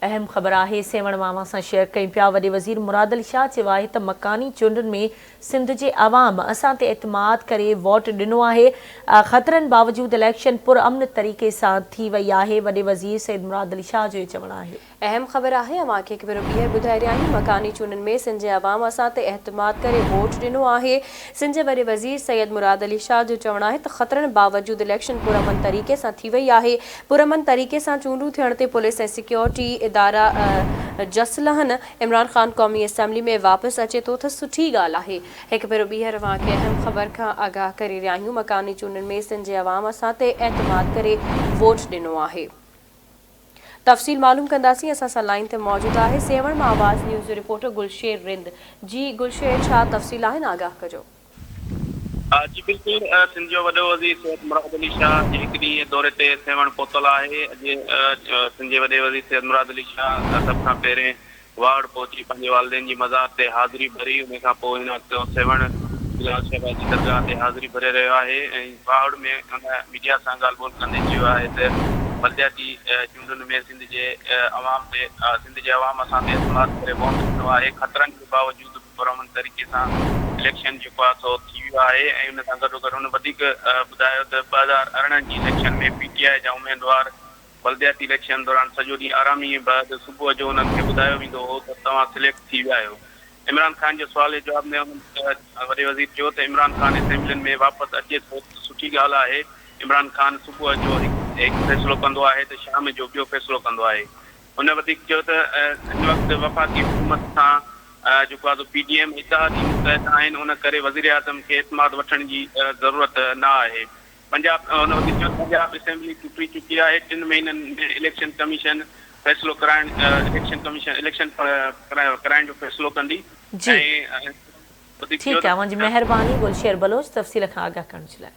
اهم خبر آهي سيوهڻ مان اوهان سان شيئر ڪيون پيا وڏي وزير مراد علي شاهه چيو آهي ته مڪاني چونڊن ۾ سنڌ جي عوام اسان تي اعتماد ڪري ووٽ ڏنو آهي خطرن باوجود اليڪشن پرامن طريقي سان ٿي وئي آهي وڏي وزير سيد مراد علي شاهه جو اهو چوڻ آهي. اهم خبر آهي اوهان کي هڪ ڀيرو ٻيهر ٻڌائي رهيا آهيون مڪاني چونڊن ۾ سنڌ جي عوام اسان تي اعتماد ڪري ووٽ ڏنو آهي سنڌ جي وڏي وزير سيد مراد علي شاهه جو چوڻ آهي ته خطرن باوجود اليڪشن پرامن طريقي سان ٿي وئي آهي پرامن طريقي سان چونڊون ٿيڻ تي پوليس ۽ سيڪيورٽي ادارا جس لهن عمران خان قومي اسيمبلي ۾ واپس اچي ٿو ته سٺي ڳالهه آهي هڪ ڀيرو ٻيهر اوهان کي اهم خبر کان آگاهه ڪري رهيا آهيون مڪاني چونڊن ۾ سنڌ جي عوام اسان تي اعتماد ڪري ووٽ ڏنو آهي. تفصيل معلوم ڪنداسين اسان سان لائين تي موجود آهي سيوهڻ مان آواز نيوز جو رپورٽر گلشير رند جي گلشير ڇا تفصيل آهن آگاهه ڪجو. جي بلڪل سنڌ جو وڏو وزير سيد مراد علي شاهه اڄ هڪ ڏينهن جي دوري تي سيوهڻ پهتل آهي اڄ سنڌ جي وڏي وزير سيد مراد علي شاهه سڀ کان پهرين واهڙ پهچي پنهنجي والدين جي مزار تي حاضري ڀري، ان کان پوء هن وقت سيوهڻ بلال شهباز جي درگاهه تي حاضري ڀري رهيو آهي ۽ واهڙ ۾ هن ميڊيا سان ڳالهه ٻولهه ڪندي چيو آهي ته بلدياتي چونڊن ۾ سنڌ جي عوام تي سنڌ جي عوام اسان تي اعتماد ڪري ووٽ ڏنو آهي، خطرن جي باوجود به پرامن طريقي سان اليڪشن جيڪو آهي سو ٿي ويو آهي ۽ ان سان گڏوگڏ هن وڌيڪ ٻڌايو ته 2018 جي اليڪشن ۾ پي ٽي آء جا اميدوار بلدياتي اليڪشن دوران سڄو ڏينهن آرامي بعد صبح جو انهن کي ٻڌايو ويندو هو ته توهان سليڪٽ ٿي ويا آهيو. عمران خان جي سوال جي جواب ۾ انهن وڏي وزير چيو ته عمران خان اسيمبلين ۾ واپس اچي ٿو ته سٺي ڳالهه آهي، عمران خان صبح جو هڪ فيصلو ڪندو آهي ته شام جو ٻيو فيصلو ڪندو آهي. هن وڌيڪ چيو ته هن وقت وفاقي حڪومت سان جيڪو آهي سو پي ڊي ايم اتحادي متحد آهن ان ڪري وزيراعظم کي اعتماد وٺڻ جي ضرورت نه آهي. پنجاب هن وڌيڪ چيو ته پنجاب اسيمبلي ٽٽي چڪي آهي، ٽن مهينن ۾ اليڪشن ڪميشن فيصلو ڪرائڻ اليڪشن ڪميشن اليڪشن ڪرائڻ جو فيصلو ڪندي جي ۽ وڌيڪ چيو ٺيڪ آهي ته اوهان جي مهرباني گلشير بلوچ تفصيل کان آگاهه ڪرڻ جي لاء.